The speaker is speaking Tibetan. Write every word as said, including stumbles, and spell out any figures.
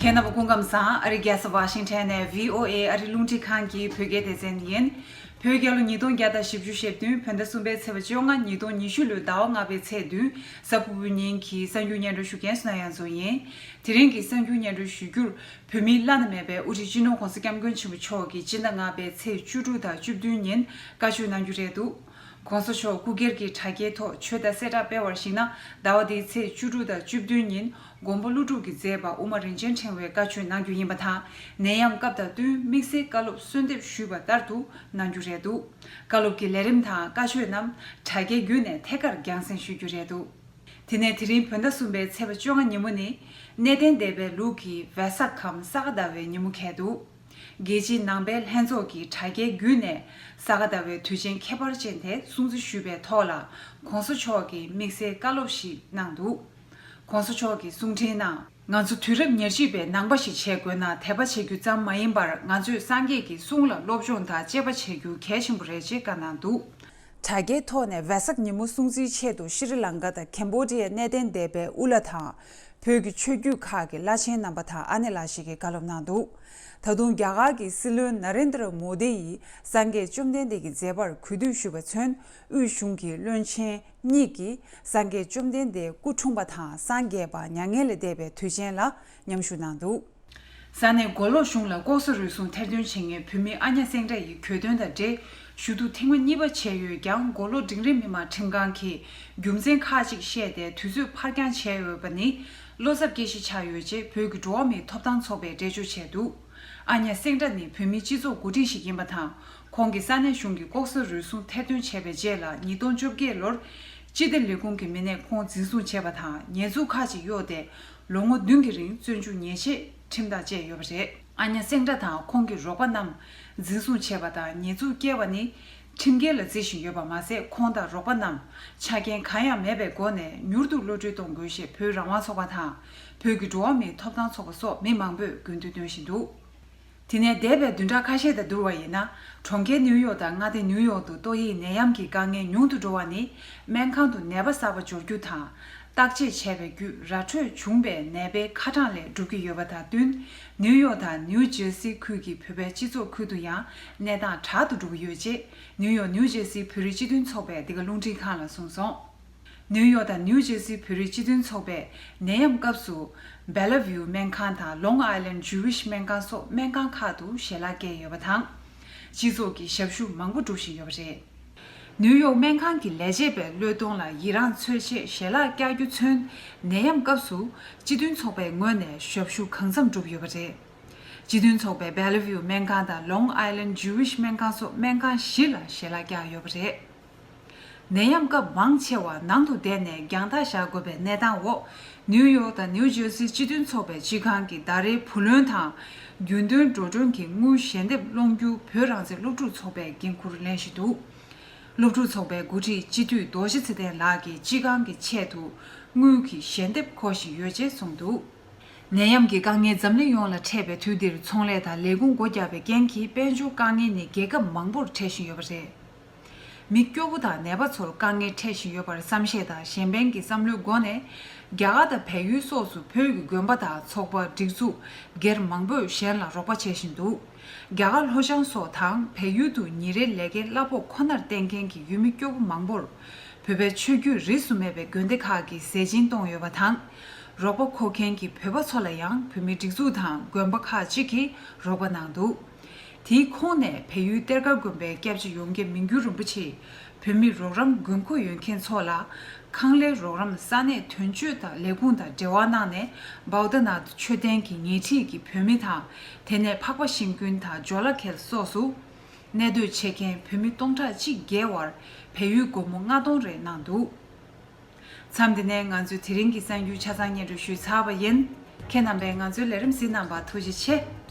ཁྱེད་རྣམ་པ་སྐུ་ཁམས་བཟང་། ཨ་རི་རྒྱལ་ས་ཝ་ཤིང་ཊོན་ནས་བྷི་ཨོ་ཨེ་ཨ་རི་རླུང་འཕྲིན་ཁང་གི་བོད་སྐད་སྡེ་ཚན་ཡིན། བོད་རྒྱལ་ལོ་ཉིས་སྟོང་བརྒྱ་དང་བཞི་བཅུ་ཞེ་བདུན་བོད་ཟླ་གསུམ་པའི་ཚེས་པ་བཅོ་ལྔ། ཉིས་སྟོང་ཉི་ཤུ་ལོའི་ཟླ་བ་ལྔ་པའི་ཚེས་བདུན་གཟའ་ཕུར་བུའི་ཉིན་གྱི་གསར་འགྱུར་སྙན་སྒྲོན་ཞུ་མཁན་བསོད་ནམས་དབྱངས་མཚོ་ཡིན། དེ་རིང་གི་གསར་འགྱུར་སྙན་སྒྲོན་ཞུ་རྒྱུར། བོད་མིའི་བླ་ན་མེད་པའི་དབུ་ཁྲིད་སྤྱི་ནོར་༸གོང་ས་༸སྐྱབས་མགོན་ཆེན་པོ་མཆོག་གིས་སྤྱི་ཟླ་ལྔ་པའི་ཚེས་བཅུ་དྲུག་དང་བཅུ་བདུན་ཉིན་བཀའ་ཆོས་གནང་རྒྱུ་རེད་འདུག ༸གོང་ས་མཆོག་སྐུ་སྒེར་གྱི་དྲ་རྒྱའི་ཐོག་ཆོས་དང་གསལ་བསྒྲགས་སྤེལ་བར་གཞིགས་ན། ཟླ་བ་འདིའི་ཚེས་བཅུ་དྲུག་དང་བཅུ་བདུན་ཉིན་མགོན་པོ་ཀླུ་སྒྲུབ་ཀྱི་མཛད་པ་དབུ་མ་རིན་ཆེན་ཕྲེང་བའི་བཀའ་ཆོས་གནང་རྒྱུ་ཡིན་པ་དང་། ནད་ཡམས་སྐབས་དང་བསྟུན་དམིགས་བསལ་བཀའ་སློབ་གསོལ་འདེབས་ཞུས་པ་ལྟར་དུ་གནང་རྒྱུ་རེད་འདུག་བཀའ་སློབ་ཀྱི་ལས་རིམ་དང་བཀའ་ཆོས་རྣམས་དྲ་རྒྱའི་བརྒྱུད་ནས་ཐད་ཀར་རྒྱང་སྲིང་ཞུ་རྒྱུ་རེད་འདུག་དེ་ནས་དེ་རིང་བོད་ཟླ་གསུམ་པའི་ཚེས་པ་བཅོ་ལྔ་ཉིན་མོ་ནི། གནས་བརྟན་སྡེ་པའི་ལུགས་ཀྱི་བེ་སག་གམ་ས་ག་ཟླ་བའི་ཉིན་མོ་འཁེལ་འདུག་རྒྱལ་སྤྱིའི་ནང་པའི་ལྷན་ཚོགས་ཀྱིས་དྲ་རྒྱའི་བརྒྱུད་ནས་ས་ག་ཟླ་བའི་དུས་ཆེན་ཁྱད་པར་ཅན་དེ་སྲུང་བརྩི་ཞུས་པའི་ཐོག་ལ། ༸གོང་ས་མཆོག་གིས་དམིགས་བསལ་བཀའ་སློབ་ཞིག་གནང་འདུག ༸གོང་ས་མཆོག་གིས་གསུང་འཕྲིན་ནང་། ང་ཚོ་དུས་རབས་ཉེར་གཅིག་པའི་ནང་པ་ཞིག་བྱེད་དགོས་ན། དད་པ་བྱེད་རྒྱུ་ཙམ་མ་ཡིན་པར། ང་ཚོས་སངས་རྒྱས་ཀྱི་གསུང་ལ་སློབ་སྦྱོང་དང་དཔྱད་པ་བྱེད་རྒྱུ་གལ་ཆེན་པོ་རེད་ཅེས་བཀའ་གནང་འདུག་དྲ་རྒྱའི་ཐོག་ནས་བེ་སག་ཉིན་མོ་སྲུང་བརྩིའི་ཆེད་དུ་ཤྲི་ལང་ཀ་དང་ཁེམ་བོ་ཌི་ཡའི་གནས་བརྟན་སྡེ་པའི་དབུ་བླ་དང་། བོད་ཀྱི་ཆོས་བརྒྱུད་ཁག་གི་བླ་ཆེན་རྣམ་པ་དང་ཨ་ནེ་ལགས་ཤིག་གིས་བཀའ་སློབ་གནང་འདུག་ད་དུང་རྒྱ་གར་གྱི་སྲིད་བློན་ན་རེན་དྲ་མོ་དི་ཡིས་སངས་རྒྱས་བཅོམ་ལྡན་འདས་ཀྱི་མཛད་པར་གུས་འདུད་ཞུས་པ་མཚོན། དབུས་གཞུང་གི་བློན་ཆེན་གཉིས་ཀྱིས་སངས་རྒྱས་བཅོམ་ལྡན་འདས་སྐུ་འཁྲུངས་པ་དང་སངས་རྒྱས་པ་མྱ་ངན་ལས་འདས་པའི་དུས་ཆེན་ལ་མཉམ་ཞུགས་གནང་འདུག་ས་གནས་མགོ་ལོག་གཞུང་ལ་ལྐོག་ཟ་རུལ་སུངས་ཐེར་འདོན་བྱེད་མཁན་བོད་མི་ཨ་ཉ་སེང་བྲག་ཡི་གྱོད་དོན་དང་འབྲེལ་ཞུ་གཏུག་ཐེངས་མ་གཉིས་པ་བྱས་ཡོད་ཀྱང་། མགོ་ལོག་འབྲིང་རིམ་མི་མང་ཁྲིམས་ཁང་གིས་རྒྱུ་མཚན་ཁག་ཅིག་བཤད་དེ་དུས་ཚོད་ཕར་འགྱངས་བྱས་ཡོད་པ་ནི་བློ་འཚབ་སྐྱེ་གཞི་ཆགས་ཡོད་ཅེས་བོད་ཀྱི་འགྲོ་བ་མིའི་ཐོབ་ཐང་ཚོགས་པས་འགྲེལ་བརྗོད་བྱས་འདུག་ཨ་ཉ་སེང་བྲག་ནི་བོད་མིའི་སྤྱི་ཚོགས་འགོ་ཁྲིད་ཞིག་ཡིན་པ་དང་། ཁོང་གིས་ས་གནས་གཞུང་གིས་ལྐོག་ཟ་རུལ་སུངས་ཐེར་འདོན་བྱས་པའི་རྗེས་ལ། ཉིས་སྟོང་བཅོ་བརྒྱད་ལོར་སྤྱི་བདེ་ལས་ཁུངས་ཀྱི་མི་སྣས་ཁོང་འཛིན་བཟུང་བྱས་པ་དང་། ཉེས་འཛུགས་ཁག་ཅིག་གཡོགས་ཏེ་ལོ་ངོ་བདུན་གྱི་རིང་བཙོན་འཇུག་ཉེས་ཆད་ཁྲིམས་ཐག་བཅད་ཡོད་པ་རེད། ཨ་ཉ་སེང་བྲག་དང་ཁོང་གི་རོགས་པ་རྣམས་འཛིན་བཟུང་བྱས་པ་དང་ཉེས་འཛུགས་བཀལ་བ་ནི་ཁྲིམས་འགལ་ལ་བརྩི་བཞིན་ཡོད་པ་མ་ཟད། ཁོང་དང་རོགས་པ་རྣམས་ཆ་རྐྱེན་གང་ཡང་མེད་པའི་སྒོ་ནས་མྱུར་དུ་གློད་གྲོལ་གཏོང་དགོས་ཞེས་བོད་རང་དབང་ཚོགས་པ་དང་། བོད་ཀྱི་འགྲོ་བ་མིའི་ཐོབ་ཐང་ཚོགས་པ་སོགས་མི་མང་པོས་དགོས་འདུན་འདོན་བཞིན་འདུག་དེ་ནས་འདས་པའི་བདུན་ཕྲག་ཁ་ཤས་དང་བསྡུར་བ་ཡིན་ན། གྲོང་ཁྱེར་ནིའུ་ཡོག་དང་མངའ་སྡེ་ནིའུ་ཡོག་ཏུ་ཏོག་དབྱིབས་ནད་ཡམས་ཀྱི་དཀའ་ངལ་ཉུང་དུ་འགྲོ་བ་ནི། སྨན་ཁང་དུ་ནད་པ་གསར་པ་འབྱོར་རྒྱུ་དང་། བརྟག་དཔྱད་བྱས་པའི་བརྒྱུད་ར་འཕྲོད་བྱུང་བའི་ནད་པའི་ཁ་གྲངས་ལས་འགྲུབ་ཀྱི་ཡོད་པ་དང་བསྟུན། ནིའུ་ཡོག་དང་ནིའུ་ཇར་སི་ཁུལ་གྱི་བོད་པའི་སྤྱི་ཚོགས་ཁུལ་དུ་ཡང་གནས་སྟངས་དྲག་ཏུ་འགྲོ་གི་ཡོད་ཅེས། ནིའུ་ཡོག་ནིའུ་ཇར་སི་བོད་རིགས་སྤྱི་མཐུན་ཚོགས་པས་འདི་ག་རླུང་འཕྲིན་ཁང་ལ་གསུངས་སོང་། ནིའུ་ཡོག་དང་ནིའུ་ཇར་སི་བོད་རིགས་སྤྱི་མཐུན་ཚོགས་པས་ནད་ཡམས་སྐབས་སུ་སྦེ་ལ་ཝིའུ་སྨན་ཁང་དང་ལོང་ཨའི་ལན་ཇུ་ཝིཤ་སྨན་ཁང་སོགས་སྨན་ཁང་ཁག་ཏུ་ཞལ་ལག་བཀལ་ཡོད་པ་དང་། སྤྱི་ཚོགས་ཀྱི་ཞབས་ཞུ་མང་པོ་སྒྲུབ་བཞིན་ཡོད་པ་རེད། ནིའུ་ཡོག་སྨན་ཁང་གི་ལས་བྱེད་པས་བློས་གཏོང་ལ་ཡི་རངས་འཚོལ་ཆེད་ཞལ་ལག་བཀྱག་རྒྱུ་མཚོན། ནད་ཡམས་སྐབས་སུ་སྤྱི་མཐུན་ཚོགས་པའི་ངོས་ནས་ཞབས་ཞུ་གང་འཚམ་བསྒྲུབས་ཡོད་པ་རེད། སྤྱི་མཐུན་ཚོགས་པས་སྦེ་ལ་ཝིའུ་སྨན་ཁང་དང་ལོང་ཨའི་ལན་ཇུ་ཝིཤ་སྨན་ཁང་སོགས་སྨན་ཁང་བཞི་ལ་ཞལ་ལག་བཀྱག་ཡོད་པ་རེད། ནད་ཡམས་སྐབས་མང་ཆེ་བ་ནང་དུ་བསྡད་ནས་རྒྱང་ཐག་བཞག་དགོས་པའི་གནས་སྟངས་འོག་ནིའུ་ཡོག་དང་ནིའུ་ཇར་སི་སྤྱི་མཐུན་ཚོགས་པའི་སྤྱི་ཁང་གི་ཟླ་རེའི་བུ་ལོན་དང་རྒྱུན་གཏན་འགྲོ་གྲོན་གྱི་དངུལ་ཞལ་འདེབས་སློང་རྒྱུ་བོད་རང་བཙན་སློབ་ཕྲུག་ཚོགས་པས་འགན་འཁུར་ལེན་བཞིན་འདུག་སློབ་ཕྲུག་ཚོགས་པའི་འགོ་ཁྲིད་སྤྱི་འཐུས་རྡོ་རྗེ་ཚེ་བརྟན་ལགས་ཀྱིས་སྤྱི་ཁང་གི་ཆེད་དུ་དངུལ་གྱི་ཞལ་འདེབས་མཁོ་བཞིན་ཡོད་ཅེས་གསུངས་འདུག་ནད་ཡམས་ཀྱི་དཀའ་ངལ་འཛམ་གླིང་ཡོངས་ལ་འཕྲད་པའི་དུས་འདིར་ཚོང་ལས་དང་ལས་ཁུངས་སྒོ་བརྒྱབ་པའི་རྐྱེན་གྱིས་དཔལ་འབྱོར་དཀའ་ངལ་ནི་རྒྱལ་ཁབ་མང་པོར་འཕྲད་བཞིན་ཡོད་པ་རེད། མི་སྐྱོ་པོ་དང་ནད་པ་ཚོར་དཀའ་ངལ་འཕྲད་བཞིན་ཡོད་པར་བསམ་ཤེས་དང་གཞན་ཕན་གྱི་བསམ་བློའི་སྒོ་ནས། རྒྱ་གར་དང་བལ་ཡུལ་སོགས་སུ་བོད་ཀྱི་དགོན་པ་དང་ཚོགས་པ་སྒྲིག་འཛུགས་སྒེར་མང་པོས་གཞན་ལ་རོགས་པ་བྱེད་བཞིན་འདུག་རྒྱ་གར་ལྷོ་བྱང་སོགས་དང་བལ་ཡུལ་དུ་ཉིན་རེའི་ལས་ཀའི་གླ་ཕོགས་ཁོ་ནར་བརྟེན་མཁན་གྱི་ཡུལ་མི་སྐྱོ་པོ་མང་པོར། བོད་པའི་ཆོས་བརྒྱུད་རིས་སུ་མེད་པའི་དགོན་སྡེ་ཁག་གིས་ཟས་སྦྱིན་གཏོང་ཡོད་པ་དང་། རོགས་པ་མཁོ་མཁན་གྱི་བོད་པ་ཚོ་ལ་ཡང་བོད་མིའི་སྒྲིག་འཛུགས་དང་དགོན་པ་ཁག་ཅིག་གིས་རོགས་པ་གནང་འདུག་དེའི་ཁོངས་ནས་བལ་ཡུལ་གཏེར་སྒར་དགོན་པའི་སྐྱབས་རྗེ་ཡོངས་དགེ་མི་འགྱུར་རིན་པོ་ཆེས་བོད་མི་རོགས་རམ་དགོས་མཁོ་ཡོད་མཁན་ཚོ་ལ་ཁང་ལས་རོགས་རམ། ས་གནས་དོན་གཅོད་དང་ལས་ཁུངས་དང་འབྲེལ་བ་གནང་ནས། བའུ་ད་ནཱཐ་མཆོད་རྟེན་གྱི་ཉེ་འཁྲིས་ཀྱི་བོད་མི་དང་། དེ་ནས་འཕགས་པ་ཤིང་ཀུན་དང་ཇོ་ལ་ཁེལ་སོགས་སུ་གནས་སྡོད་བྱེད་མཁན་བོད་མི་སྟོང་ཕྲག་གཅིག་བརྒལ་བར་བལ་ཡུལ་སྒོར་མོ་ལྔ་སྟོང་རེ་གནང་འདུག་མཚམས་འདི་ནས་ང་ཚོས་དེ་རིང་གི་གསར་འགྱུར་ཆ་ཚང་སྙན་སྒྲོན་ཞུས་ཚར་བ་ཡིན། ཁྱེད་རྣམ་པས་ང་ཚོའི་ལས་རིམ་གཟིགས་གནང་བར་ཐུགས་རྗེ་ཆེ།